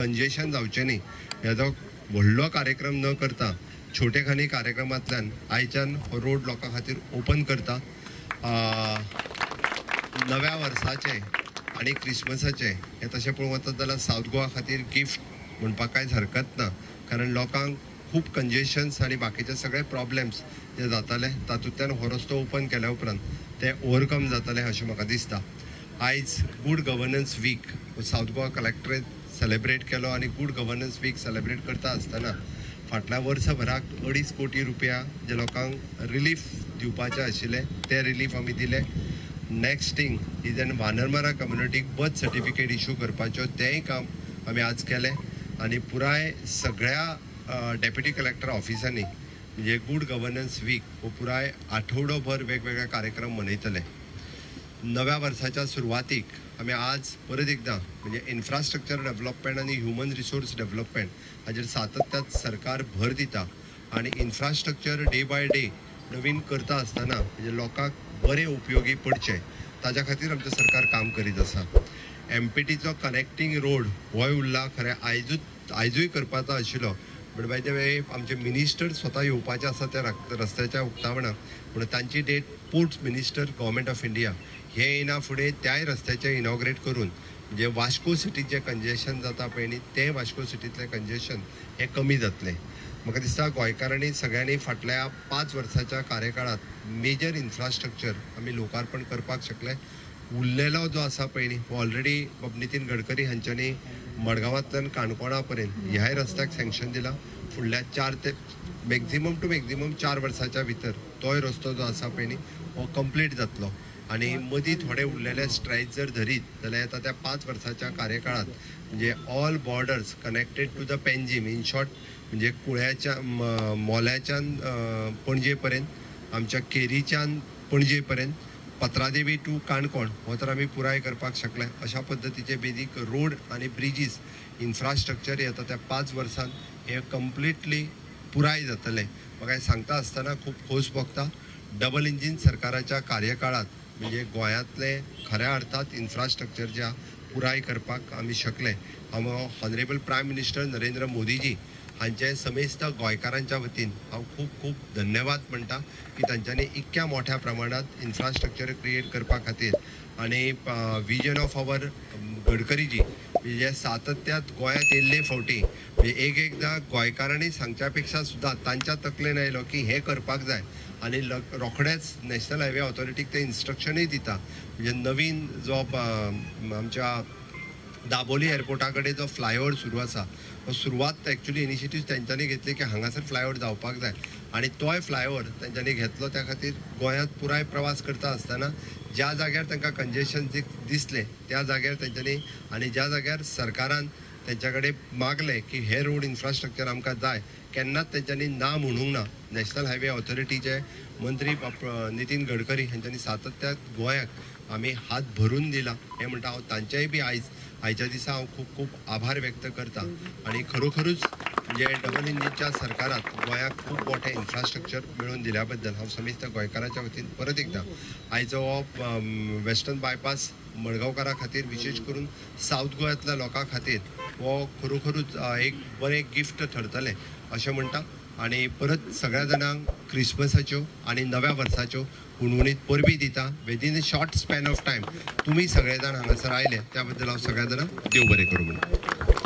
Congestion जावचें न्ही हेजो व्हडलो कार्यक्रम न करता छोटेखानी कार्यक्रमांतल्यान आयच्यान हो रोड लोकां खातीर ओपन करता. नव्या वर्साचें आनी क्रिसमसाचें हें तशें पळोवंक वचत जाल्यार सावथ गोवा खातीर गिफ्ट म्हणपाक कांयच हरकत ना, कारण लोकांक खूब कंजेशन्स आनी बाकीचे सगळे प्रॉब्लेम्स जे जाताले तातूंतल्यान हो रस्तो ओपन केल्या उपरांत ते ओवरकम जातले अशें म्हाका दिसता. आयज good governance week South Goa collectorate celebrate केलो आनी गुड गवर्नन्स वीक सेलेब्रेट करता आसतना फाटल्या वर्सभराक 2.5 कोटी रुपया जे लोकांक रिलीफ दिवपाचे आशिल्ले ते रिलीफ आमी दिले. Next thing is an वानरमारा कम्युनिटीक birth certificate issue करपाच्यो, तेंय काम आमी आज केलें. आनी पुराय सगळ्या डेप्युटी कलेक्टर ऑफिसांनी म्हणजे गुड गवर्नन्स वीक हो पुराय आठवडोभर वेगवेगळे कार्यक्रम मनयतले. नव्या वर्साच्या सुरवातीक आमी आज परत एकदां म्हणजे इन्फ्रास्ट्रक्चर डेव्हलपमेंट आनी ह्युमन रिसोर्स डेव्हलपमेंट हाजेर सातत्यात सरकार भर दिता आनी इन्फ्रास्ट्रक्चर डे बाय डे नवीन करता आसतना म्हणजे लोकांक बरें उपयोगी पडचें ताज्या खातीर आमचें सरकार काम करीत आसा. एमपीटीचो कनेक्टींग रोड होय उरला खरें, आयजूच आयजूय करपाचो आशिल्लो, बट बाय the way आमचे मिनिस्टर स्वता येवपाचे आसा त्या रस्त्याच्या उक्तावणाक, म्हणून तांची date Ports Minister, Government of India हे येना फुडें त्याय रस्त्याचें इनॉग्रेट करून म्हणजे वास्को सिटीत जें कंजेशन जाता पळय न्ही, तें वास्को सिटींतलें कंजेशन हें कमी जातलें. म्हाका दिसता गोंयकारांनी सगळ्यांनी फाटल्या 5 वर्साच्या कार्यकाळांत मेजर इन्फ्रास्ट्रक्चर आमी लोकार्पण करपाक शकले. उरलेलो जो आसा पळय न्ही, हो ऑलरेडी नितीन गडकरी हांच्यांनी मडगांवांतल्यान काणकोणा पर्यंत ह्याय रस्त्याक सँक्शन दिला. फुडल्या 4 ते मॅक्झिमम टू मॅक्झिमम 4 वर्साच्या भितर तोय रस्तो जो आसा पळय न्ही, हो कंप्लीट जातलो. आनी मदीं थोडे उरलेले स्ट्रेच जर धरीत जाल्यार येता त्या 5 वर्साच्या कार्यकाळांत म्हणजे all borders connected to the Panjim, in short म्हणजे कुळ्याच्या मोल्याच्यान पणजे पर्यंत, आमच्या केरीच्यान पणजे पर्यंत, पत्रादेवी टू काणकोण हो तर आमी पुराय करपाक शकले. अशा पद्दतीचे बेजीक रोड आनी ब्रिजीस इन्फ्रास्ट्रक्चर येता त्या 5 वर्सांत हे कंप्लिटली पुराय जातलें. म्हाका हें सांगता आसतना खूब खोस भोगता. डबल इंजीन सरकाराच्या कार्यकाळांत म्हणजे गोंयांतलें खऱ्या अर्थात इन्फ्रास्ट्रक्चर जे आहा पुराय करपाक आमी शकले. हांव ऑनरेबल प्रायम मिनिस्टर नरेंद्र मोदीजी हांचे समेस्त गोंयकारांच्या वतीन हांव खूब खूब धन्यवाद म्हणटा की तांच्यांनी इतक्या मोठ्या प्रमाणात इन्फ्रास्ट्रक्चर क्रिएट करपा खातीर आनी विजन ऑफ our गडकरीजी म्हणजे सातत्यात गोंयांत येयल्ले फावटी म्हणजे एक एकदां गोंयकारांनी सांगच्या पेक्षा सुद्दां तांच्या तकलेन आयलो की हें करपाक जाय आनी रोखडेच नॅशनल हायवे ऑथॉरिटीक ते इन्स्ट्रक्शनूय दिता. म्हणजे नवीन जो आमच्या दाबोली एअरपोर्टा कडेन जो फ्लायओवर सुरू आसा, हो सुरवात एक्चुली इनिशिएटीव तेंच्यांनी घेतली की हांगासर फ्लायओवर जावपाक जाय आनी तोय फ्लायओवर तेंच्यांनी घेतलो. त्या खातीर गोंयांत पुराय प्रवास करता आसतना ज्या जाग्यार तांकां कंजेशन दिसलें त्या जाग्यार तेंच्यांनी आनी ज्या जाग्यार सरकारान तेंच्या कडेन मागलें की हे रोड इन्फ्रास्ट्रक्चर आमकां जाय, केन्नाच तेंच्यांनी ना म्हणूंक ना. नॅशनल हायवे ऑथॉरिटीचे मंत्री नितीन गडकरी हांच्यांनी सातत्यात गोंयाक आमी हात भरून दिला हें म्हणटा हांव. तांचेय बी आयज आयच्या दिसा हांव खूब खूब आभार व्यक्त करता. आनी खरोखरूच म्हणजे डबल इंजिनच्या सरकारात गोंयाक खूब मोठें इन्फ्रास्ट्रक्चर मेळोवन दिल्या बद्दल हांव समेस्त गोंयकाराच्या वतीन परत एकदां आयचो हो वेस्टर्न बायपास मडगांवकारा खातीर, विशेश करून सावथ गोंयांतल्या लोकां खातीर हो खरोखरूच एक बरें गिफ्ट ठरतलें अशें म्हणटा. आनी परत सगळ्या जाणांक क्रिसमसाच्यो आनी नव्या वर्साच्यो हुनहुनीत परबीं दिता. Within a short span of time तुमी सगळे जाण हांगासर आयले त्या बद्दल हांव सगळ्या जाणांक देव बरें करूं म्हणटा.